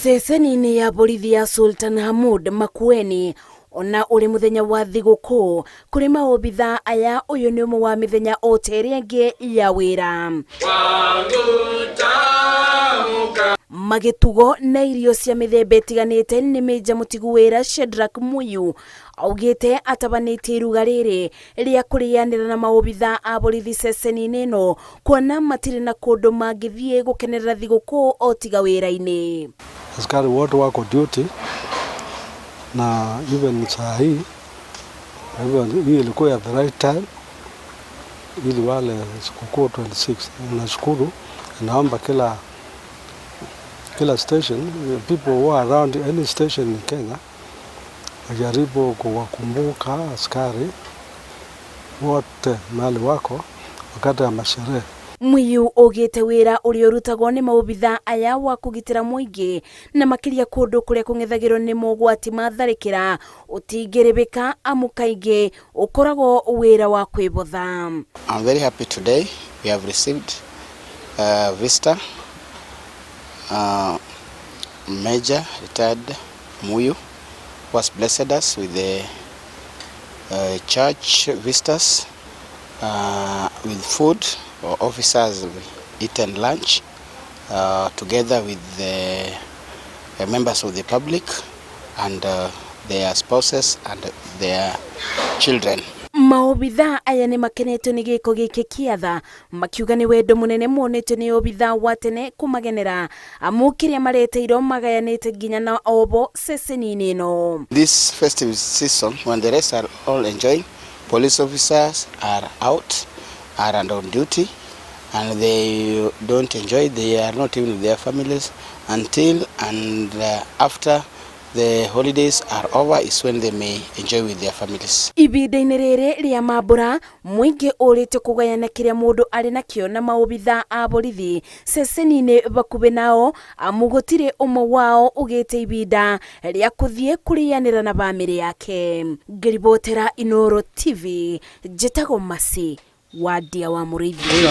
Ceceni-inĩ ya borithi ya Sultan Hamud Makueni ona ũrĩ mũthenya wa thigũkũ kũrĩ maobitha aya, ũyũ nĩ ũmwe wa mĩthenya o ta ĩrĩa ĩngĩ ya wĩra. Magĩtugo na irio cia mĩthemba ĩtiganĩte nĩ Mĩnja Mũtigu Wĩra Shedrack Muyu augĩte atabanĩtie iruga rĩrĩ rĩa kũrĩanĩra na maobitha a borithi ceceni-inĩ ĩno kuona matirĩ na kũndũ mangĩthiĩ gũkenerera thigũkũ o tiga wĩra-inĩ. Askari wote wako duty na even saa hii, kwa hivyo hii ilikuwa at the right time ili wale sikukuu 26. Nashukuru, naomba kila station, people who are around any station in Kenya, wajaribu kuwakumbuka askari wote mahali wako wakati wa masherehe. Muiyu ugite wira uria urutagwo ni maobitha aya wa kugitira muingi na makiria kundu kuria kung'ethagirwo ni mogwati ma tharikira utingiribika amu kaingi ukoragwo wira wa kwibotha. I'm very happy today. We have received visitor, Major retired Muyu, who has blessed us with the church visitors with food. Our officers eaten lunch together with the members of the public and their spouses and their children. Maobitha aya nĩ makenetio nĩ gĩko gĩkĩ kĩa tha, makiuga nĩ wendo mũnene monetio nĩ obitha wa tene kũmagenera amu kĩrĩa mareteirwo magayanĩte nginya na obo ceceni-inĩ ĩno. This festive season, when the rest are all enjoying, police officers are out, are on duty, and they don't enjoy. They are not even with their families until and after the holidays are over is when they may enjoy with their families. Ibinda-inĩ rĩrĩ rĩa mambũra, mũingĩ ũrĩtio kũgayana kĩrĩa mũndũ arĩ nakĩo na maobitha a borithi ceceni-inĩ bakubĩ nao, amu gũtirĩ ũmwe wao ũgĩte ibinda rĩa kũthiĩ kũrĩanĩra na bamĩrĩ yake. Ngĩribotera Inooro TV, njĩtagwo Masi Wadia wa Mũrĩithi.